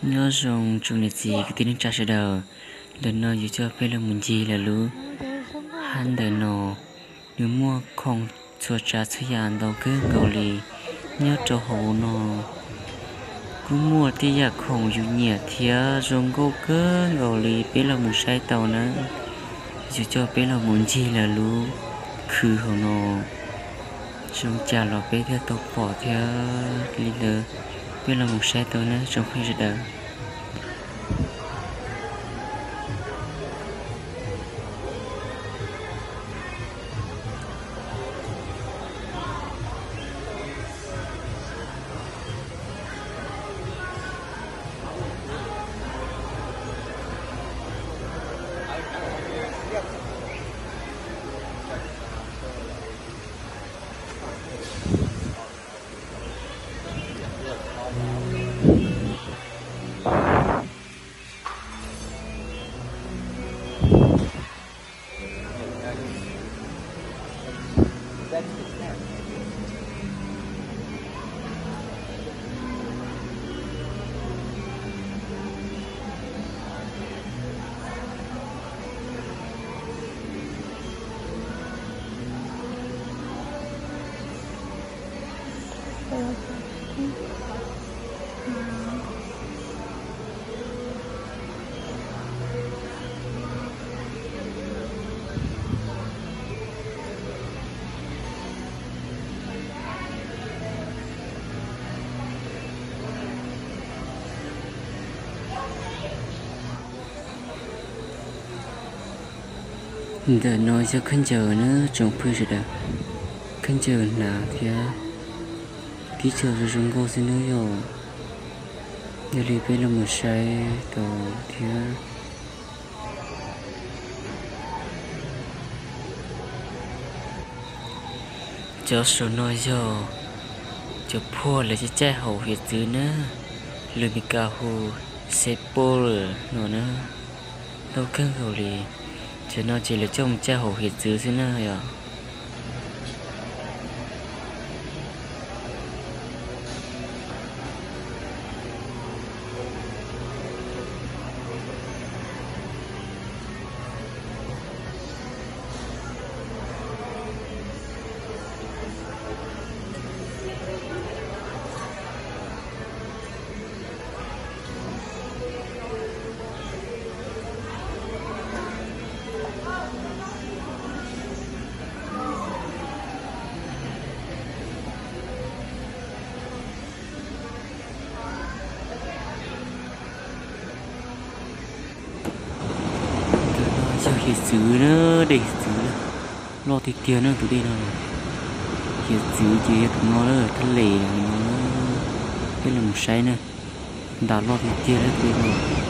Nyob zoo tsoom niam txiv kwv tij neej tsa sawv daws, ntawm no yuav coj peb los mus ncig lawv lub hab ntawm no. Nws muaj khoom txhua tsav txhua yam ntau kawg nkaus li nyob rau hauv no. Kuj muaj tej yam khoom yus nyiam thiab zoo nkauj kawg nkaus li, peb los mus saib tau na. Yuav coj peb los mus ncig lawv lub khw hauv no, zoo cas los peb thiaj tau pom thiab li ntawd. Peb los mus saib tau na tsoom phooj ywg sawv daws. Ntawm no yog khaub ncaws na tsoom phooj ywg sawv daws, khaub ncaws hnav thiab tib co zoo zoo nkauj xwb nawb yom. Yog li peb los mus saib tau thiab. Cov saum no yog cov phuaj lawv caij caij haus hiav txwv na, lus Meskas hu staple no na, ntau kawg nkaus li. Cov no ces lawv coj mus caij haus hiav txwv xwb na yom. Ntawm no yog hiav txwv na, dej hiav txwv na, loj tiag tiag na tus dej no. Hiav txwv ces yog tus no lawm, thaj les no, peb los mus saib na, ntas loj tiag tiag lawm tus dej no.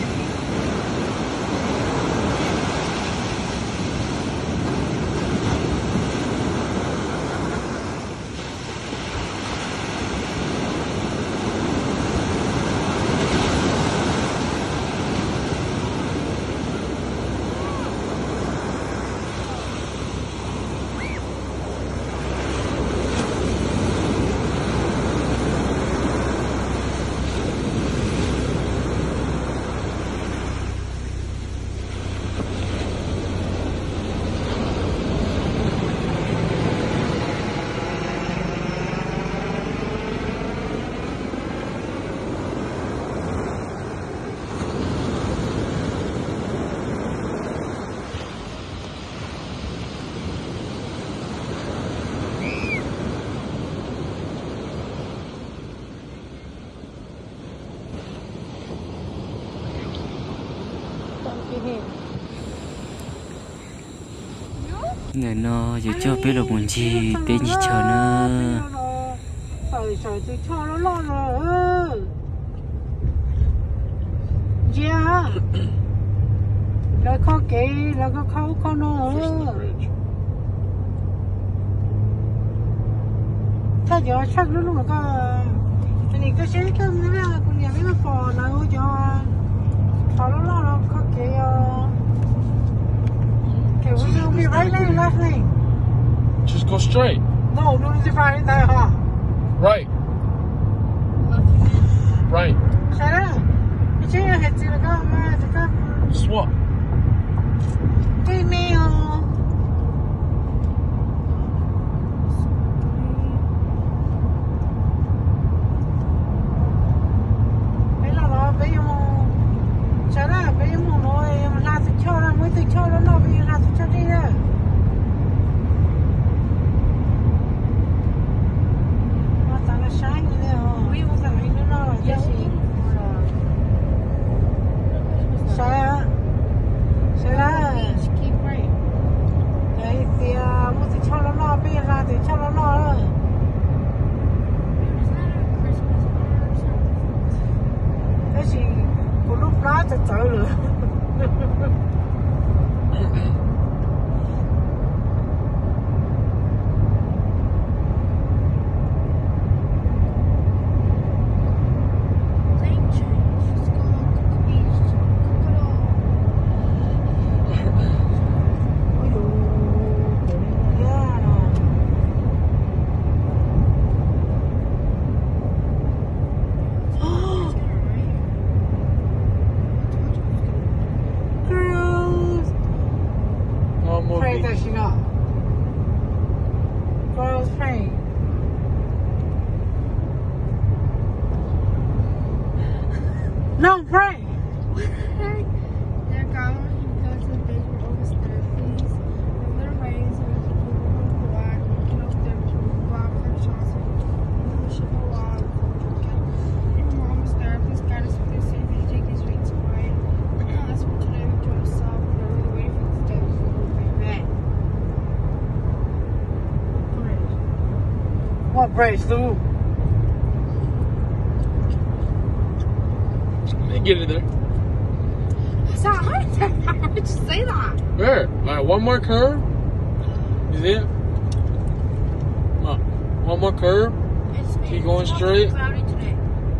Ntawm no yuav coj peb los mus ncig teb ncig chaw na. Ntsia, lawv kho kev, lawv kho ub kho no. Thaj cov tshaj lub lub ko, nim koj saib koj kuv niam peb pom lawv cov qhov loj loj los kho kev os. Kev ub, right lane, left lane. Just go straight. No, no, it's right there, huh? Right. Right. Saib na. Swap. Tij me os. Peb los los peb yuav mus, sawv daws peb yuav mus no, yuav mus hla tus choj no, muaj ib tug choj loj loj, peb yuav hla tus choj dej na. Ua txav los saib li os, ua txav li no los tiam sis sawv, sawv daws, hais tias muaj tus choj loj loj, peb yuav hla tus choj loj loj. Tab sis kuv lub plab txawv txawv lawm. Girls. Pray that she not. Girls pray. No, pray. Dear God, when you go to the bed, you always there, please. The little rays are the people who are and you know their God, Christ, and we should know all. Your mom is there, please guide us with your safe and take these rains away. That's what today we do ourselves, but we're waiting for the day we will be back. What praise, dude? Get it there. I saw a heart attack. How would you say that? There. All right, one more curve. You see it? Look. One more curve. It's, keep going straight. Cloudy today.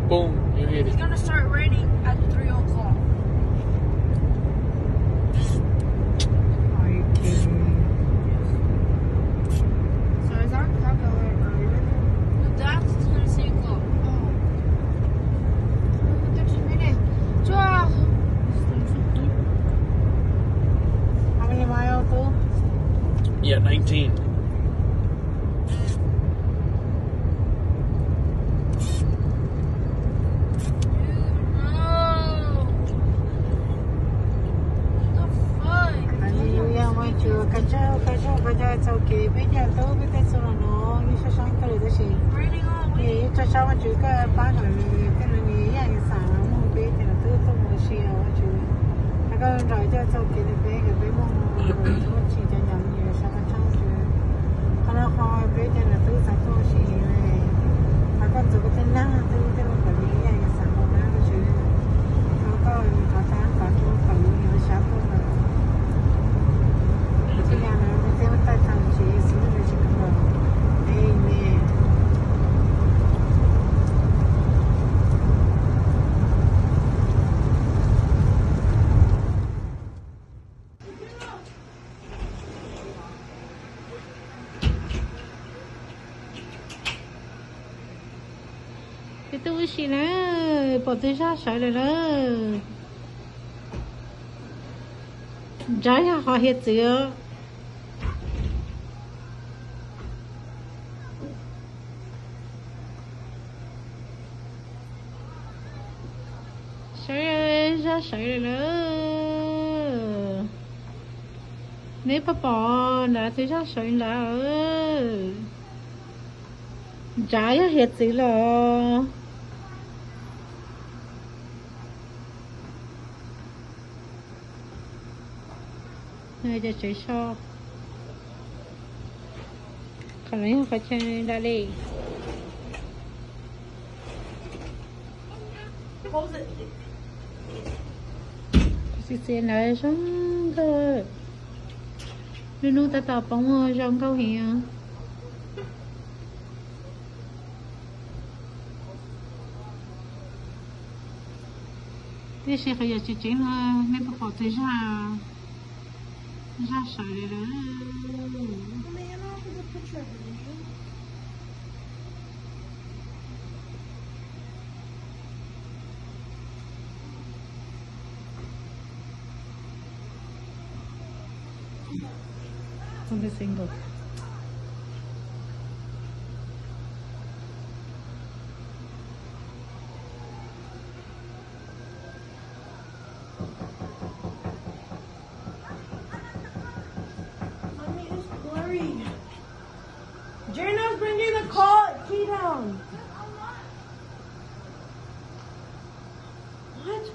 Boom. You hit it. It's gonna start raining at three o'clock. Are you kidding me? So is that Chicago or Raleigh? No, that's Tennessee Club. Oh. Thirteen minutes. Twelve. How many miles, though? Yeah, nineteen. Hallelujah, Vajtswv, koj tsaug, koj tsaug, koj tsaug txoj kev peb cov tub peb tej txhua los no, yeej sab sab kawg tab sis yeej tsaug sab Vajtswv koj pab kom tej no nws ib yam xav muaj peb cov tub tuaj mus ua si os Vajtswv. Thov koj nrog coj txoj kev rau peb kom peb muaj mus ua si cov yam li sab koj tsaug Vajtswv. Qhov no qhov peb cov tub xav tuaj ua si ne, thov koj ntxuav koj tej neeg tub tej no kom nws ib yam xav mus na Vajtswv. Thov koj nws qhov tag qhov tuaj kom nws yuav sab tuaj lawm. Tsis yog no peb thiaj muaj tag tag Tswv Yexus lub npe tsis kawg. Amen. Peb tuaj ua si na, pom tus zaj sawv lawm na. Ntshe yog qhov hiav txwv. Sawv, zaj sawv lawm na. Neb puas pom ntawd tus zaj sawv ntawd? Ntshe yog hiav txwv los. Cov tsev so, qhov no yog qhov chaw nram li. Txiv txiv ntawd zoo nkauj, lub hnub tab tom poob zoo nkauj heev. Tiam sis qhov yam tseem ceeb no nej puas pom tus zaj, zaj sawv li lawm. Every single. Mommy, it's blurry. Jana's bringing the car key down. What?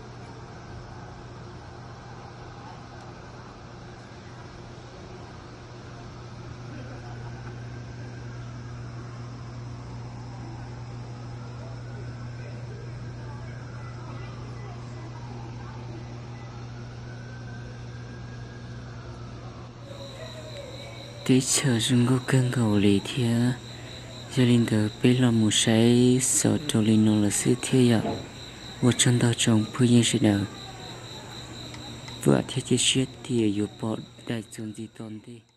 Teb chaws zoo nkauj kawg nkaus li thiab. Yog li ntawd peb los mus saib xov rau li no lawm xwb thiab yom. Ua tsaug ntau tsoom phooj ywg sawv daws, vam thiab cia siab tias yuav pom dais txuas ntxiv tom ntej.